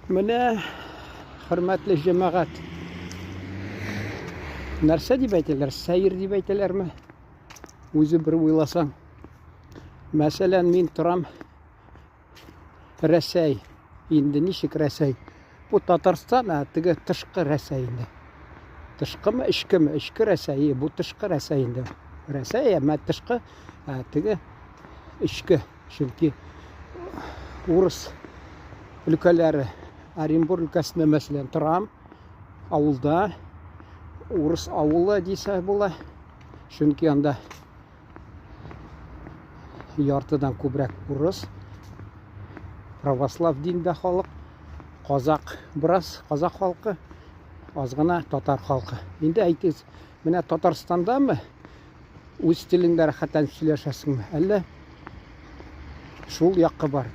Менә, хөрмәтле җәмәгать, нәрсә дип әйтәләр? Сәер дип әйтәләрме? Үзе бер уйласаң. Мәсәлән, мин торам Рәсәй. Инде ничек Рәсәй? Бу Татарстан, ә теге тышкы Рәсәй инде. Тышкымы, эчкеме? Эчке Рәсәй, бу тышкы Рәсәй инде. Рәсәй, әмма тышкы, ә теге эчке. Чөнки урыс өлкәләре, Оренбур өлкәсендә мәсәлән торам, авылда урыс авылы дисә була. Чөнки анда яртыдан күбрәк урыс, православ диндә халык, казак бераз, казак халкы, аз гына татар халкы. Инде әйтегез, менә Татарстандамы Үз телеңдә рәхәтләнеп сөйләшәсеңме? Әллә шул якка бар.